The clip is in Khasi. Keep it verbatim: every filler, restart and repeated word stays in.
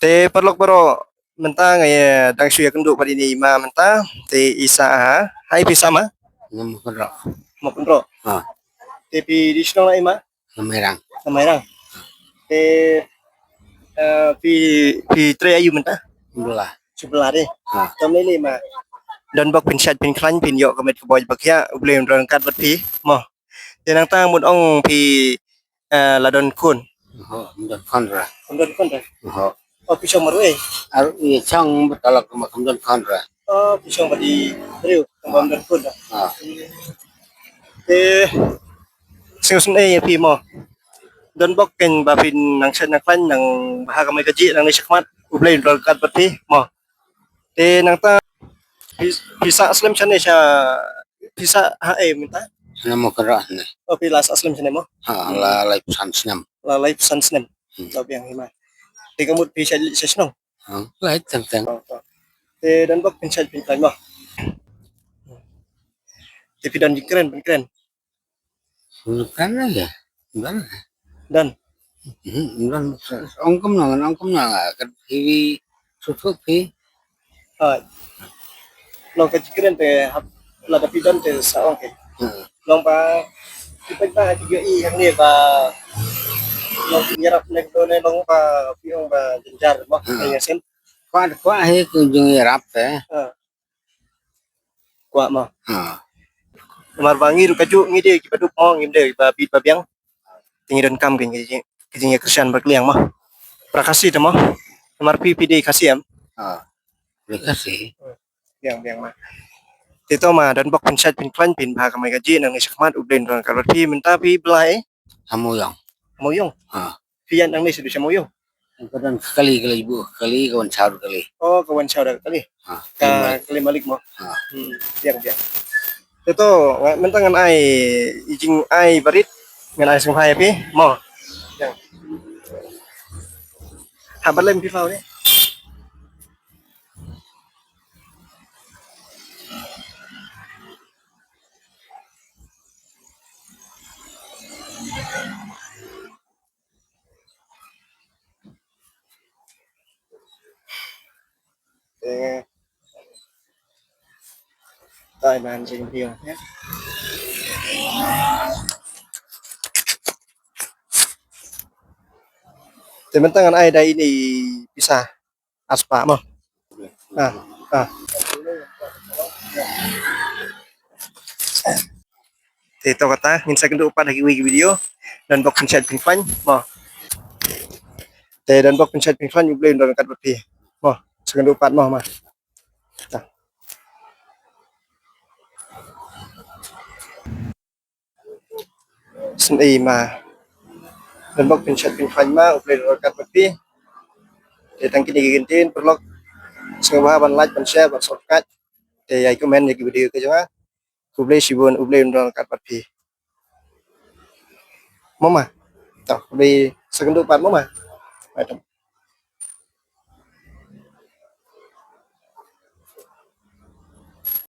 Te paralok baroh, mynta nga ïa dang shu ïakynduh bad ine i ma mynta. Te i sah ha, hai phi sah ma? Nga Mawkynroh. Mawkynroh. Ha. Te phi dei shnong na i ma? Na Mairang. Na Mairang. Te, eh, phi, phi trei aïu mynta? Bla. Shu bla de. Ha. Kam lei lei ma. Don bok phin shait phin khlaiñ phin ïoh ka met ka boi ba khiah, U Blei un don ryngkat bad phi. Mo. Te nangta mut ong phi, eh, la don khun. Ho, ym don khun re. Ym don khun re. Ho. Oh, phi shong marwei. Ar i shong bad la kumba kam don khun re. Oh, phi shong bad i briew kumba ym don khun re. Ha. Te sngewsynei ïa phi mo. Don bok kein ba phin nang shait nang khlaiñ nang bha kamai kajih nangne shakhmat. U Blei un don ryngkat bad phi mo. Te nangta phi, phi sah slem shane sha, phi sah ha ei mynta? Shane Mawkynroh ne. Oh, phi la sah slem shane mo? Ha, la laiphew san snem. La laiphew san snem. Hmm. To biang hi ma. Te ka mut phi shait leit sha shnong? Ha, leit teng teng. Oh, to. Te don bok phin shait phin khlaiñ mo. Te phi don jingkren, phin kren. Bukan aja. Bukan. Dan. Hmm, bukan. Ong kumno, ong kumno, kat phi, sutut phi. Ah. Long ka jingkren te hap lada phi don te sa ong ke. Hmm. Long ba, phi peit ba, phi ïohi hangne ba, long phi ïarap ne kto ne long ba, phi ong ba jynjar mo, hmm, ïa shen. Kwah, kwah hi ku jingïarap te. Ah. Kwah mo. Ha. Namar ba ngi ruh kajuh ngi dei kiba duk mo, ngim dei ba bit ba biang. Te ngi donkam ki jing, ki jingïakyrshan ba kylliang mo. Pra Khasi te mo. Namar phi phi dei Khasi em? Ha. Dei Khasi. Biang biang ma. Te to ma don bok phin shait phin khlaiñ phin bha kamai kajih nangne shakhmat, U Blei un don ryngkat bad phi. Mynta phi blei? Ha Mawïong. Ha Mawïong. Ha. Phi ïaid nangne shaduh sha Mawïong? Ka don ka kali, ka la buh ka kali, ka wan shaw da ka kali. Oh, ka wan shaw da ka kali. Ha, ka kali malik. Kali malik mo. Ha. Hmm, biang biang. Te to, nga, mynta ngan ai i jingai barit, ngan ai sngewbha ïa phi mo. Biang. Hap ban lem phi pau ne. Eh. Tai man jing hiu. Te mynta ngan ai da ine i pisa. Aspa mo. Ah, ah. Te to kata ngin sa kynduh pat ha kiwei ki video. Don bok pynshait pynkhlaiñ mo. Te don bok pynshait pynkhlaiñ, U Blei un don ryngkat bad phi mo. Sa kynduh pat mo ma. Ta. Sngewbha ma. Don bok pynshait pynkhlaiñ ma, U Blei un don ryngkat bad phi. Te tang kine ki kyntien paralok. Sngewbha ban like, ban share, ban subscribe. Te ai comment ïa ki video ka jong nga. Khublei shibun, U Blei un don ryngkat bad phi. Mo ma. To, U Blei sa kynduh pat mo ma. Bye.